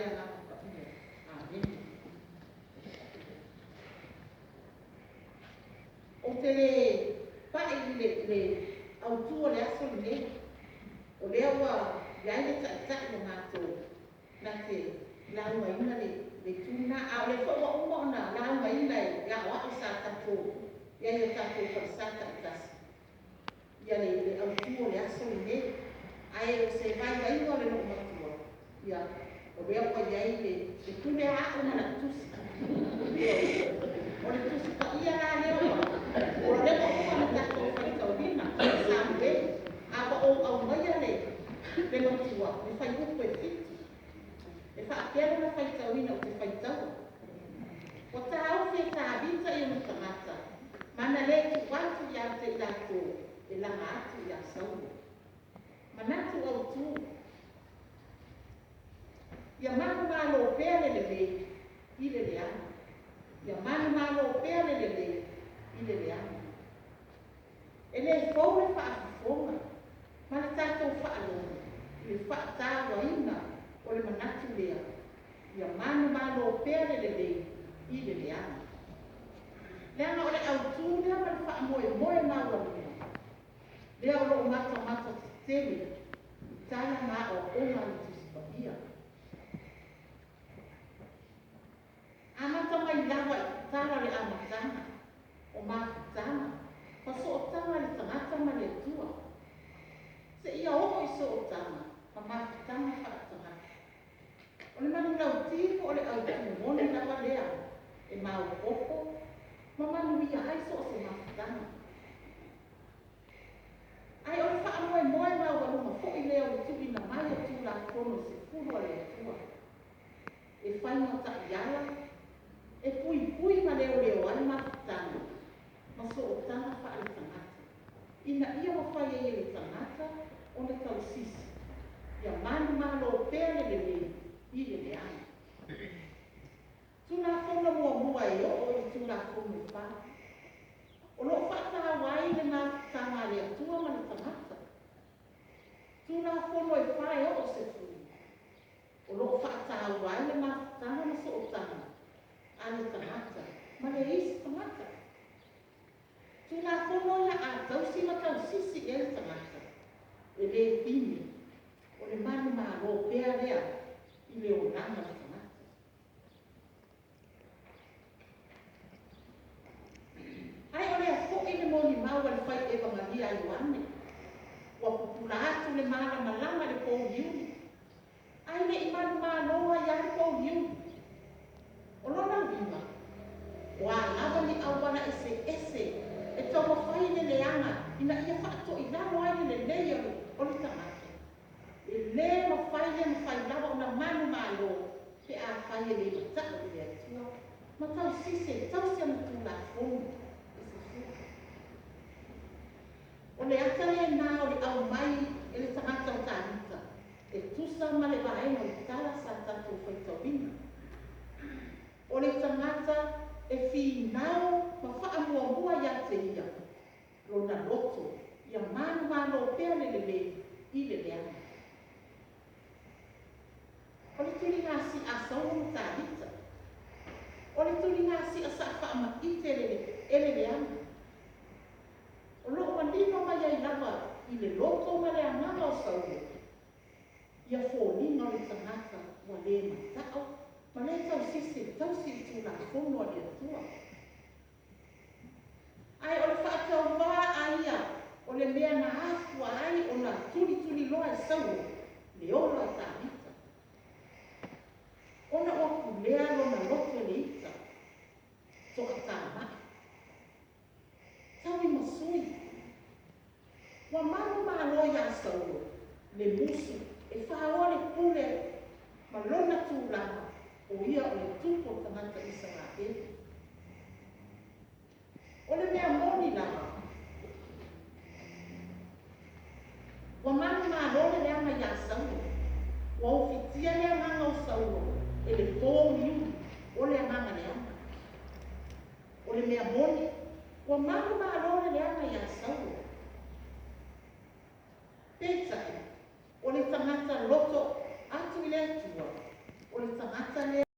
Agaga Paia. Amene. Ou te le pa'i i le autū o le aso lenei, o lea ua i ai le Taitai o matou na te laugaina le itu lena, a o lea foi ua uma ona laugaina e aoao sa tatou i ai i o tatou falesa taitasi ia le autū o le aso lenei. Ae o se vaivaiga o le loomatua, ia, o lea ua i ai le pule lava au ma lau tusi. O le Tusi Paia la lea ua o lea ua uma ona tatou faitauina o Samueli, a ua ou aumaia le matua, le fuaiupu e 7, e faapea lona faitauina ou te faitaua. Ua taofi e Tavita i ona tagata, ma na le tuu atu ia te i latou e laga atu ia Saulo. Manatu autū, ia manumalo pea le lelei i le leaga. Ia manumalo pea le lelei i le leaga. E lē fou le faafofoga ma le tatou faalogo i le faatauaina o le manatu lea, ia manumalo pea le lelei i le leaga. Leaga o le autū lea ma le faamoemoe maualuga lea o lo o matamata tetele i tala ma aoaoga a le Tusi Paia. Amata mai lava i tala o le amataga, o mafutaga, ma sootaga a le tagata ma le Atua, seia oo i sootaga ma mafutaga faaletagata. O le manulauti po o le autū moni lava lea e maopoopo ma manuia ai so o se mafutaga. Ae o le faamoemoe maualuga foi lea o le tuuina mai o Tulafono e 10 a le Atua, e fai ma taiala, e puipui ma leoleo ai mafutaga ma sootaga faaletagata, ina ia mafai ai e le tagata ona tausisi, ia manumalo pea le lelei i le leaga. Tulafono muamua e oo i le Tulafono e 4, o lo o faataua ai le mafutaga a le Atua ma le tagata. Tulafono e 4 e oo i le 10, o lo o faataua ai le mafutaga ma sootaga a le tagata ma le isi tagata. Tulafono ia a tausi ma tausisi i ai le tagata, e le pine, o le manumalo pea lea i le olaga o le tagata. Ae o lea foi le molimau a le fai evagalia a Ioane, ua pupula atu le malamalama i le pouliuli, ae le i manumalo ai lava le pouliuli. O lona uiga, o a lava ni auala eseese e taumafai le leaga ina ia faatoilalo ai le lelei o le tagata, e lē mafai le mafai lava ona manumalo pe afai e le mata'u i le Atua ma tausisi e tausi ana Tulafono e 10. O le ata lenā o le aumai e le tagata o Tavita e tusa ma le vaega o le tala sa tatou faitauina. O le tagata e finau ma faamuamua ia te ia lona loto, ia manumalo pea le lelei i le leaga. O le tuligasi'a a Saulo ma Tavita, o le tuligasi'a sa faamaite e le leaga. O lo o manino mai ai lava i le loto ma le agaga o Saulo ia foliga o le tagata ua le mata'o ma le tausisi e tausi i le Tulafono a le Atua. Ae o le faatauvā a ia o le mea na afua ai ona tulituliloa e Saulo le ola o Tavita, ona ua pulea lona loto e le ita, toatama'i, tauimasui. Ua manumalo iā Saulo le musu e faoa le pule ma lona tulaga o ia o le tupu o tagata Isaraelu. O le mea moni lava, ua manumalo le leaga iā Saulo, ua ufitia le agaga o Saulo e le pouliuli o le agaga leaga. O le mea moni, ua manumalo le leaga iā Saulo. Peitai, o le tagata loto atu i le Atua, o le tagata lea.